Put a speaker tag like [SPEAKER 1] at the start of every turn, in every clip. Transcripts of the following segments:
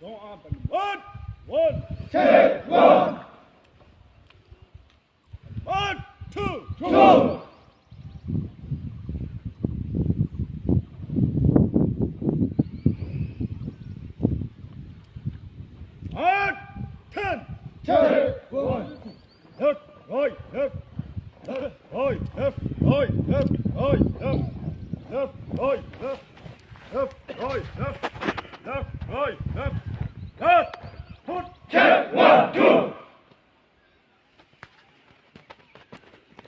[SPEAKER 1] 1, 1, 2, 1, 1, 2, 2, 1, 10, 10, 1, left, right, left, left, right, left, right, left, right, left, left, right, left, left, right, left, left, right, left, left, put, 10, 1, 2.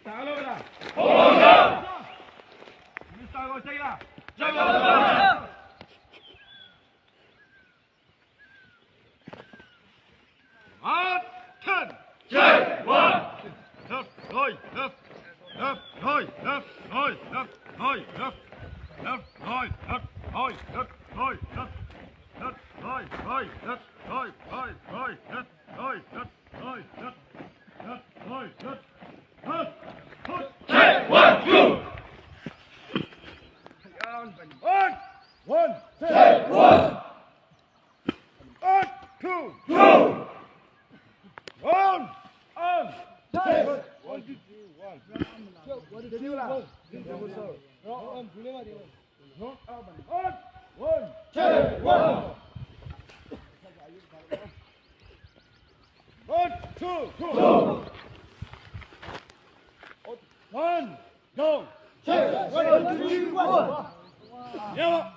[SPEAKER 1] တာလို့လားဟုတ်ပါဘူးမစ္စတာကိုချိန်လားချိန်ပါပါ 10 10 1 left right left left right left right left right left left right left right left right left left right right left right right right left right left right left left right left left put 10 1 2 1 1 10 1 1 2 2 1 1 10 1 2 1 1 2 1 1 2 1 1 2 2 1 go 1 2 1 Yeah.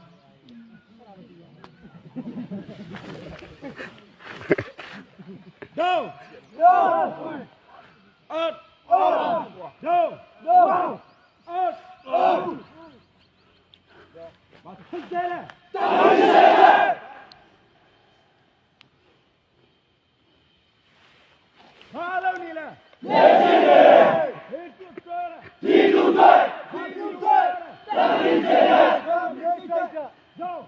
[SPEAKER 1] Go. Go. Up. Up. Go. Go. Up. Up. ဘာဖြစ်ကြလဲတောင်းနေတယ်ဘာလုပ်နေလဲနေနေဟေးတူတော်လားဒီတူတော်ဒီတူတော်တန်နေတယ်တန်နေတယ်ကြောက်ကြောက်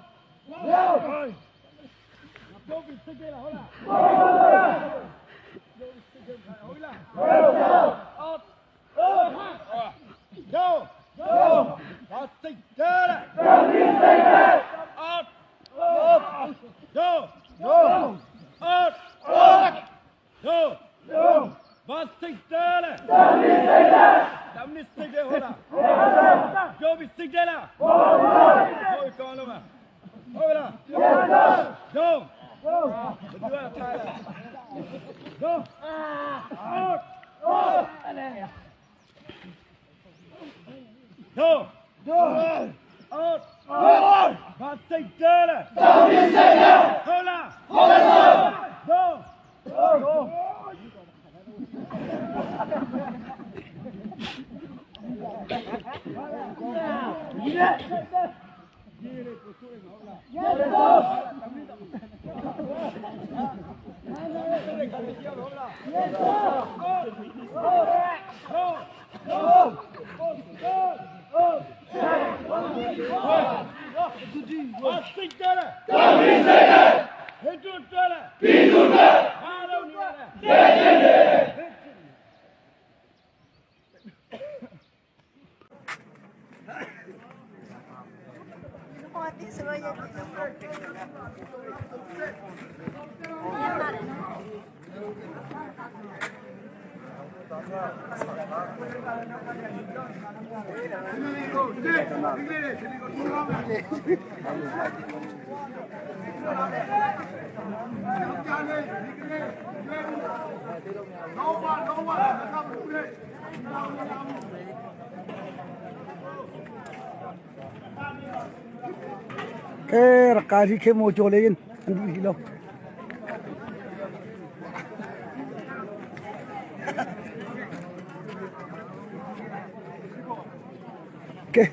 [SPEAKER 1] တော့ပြီးစိတ်ကြလားဟုတ်လားဟုတ်ပါဘူးဟုတ်လားဟုတ်ပါဘူးကြောက်ကြောက်ဘာစိတ်ကြလဲတန်နေစိတ်တယ်အော်ကြောက်ကြောက်အော်ကြောက်ကြောက်ဘာစိတ်ကြလဲတန်နေစိတ်တယ်တန်နေစိတ်တယ်ဟုတ်လားဟုတ်ပါဘူးကြောက်ပြီးစိတ်ကြလားဟုတ်ပါဘူးဟုတ်ကောင်းလို့မဟုတ်လား Go! Go! Go! Out! Go! Go! Out! Out! ဘာစိတ်တဲလဲတောင်းပြစိတ်လဲဟုတ်လားဟုတ်ပါဘူး Go! Go! ဘာစိတ်တဲလဲတောင်းပြစိတ်လဲဟဲ့တူတဲလဲပြီးတူတဲဘာလို့နေရလဲတဲနေတယ်
[SPEAKER 2] ကဲရကာကြီးခေမိုးချိုလေးရင်အန်ဒီလောကဲ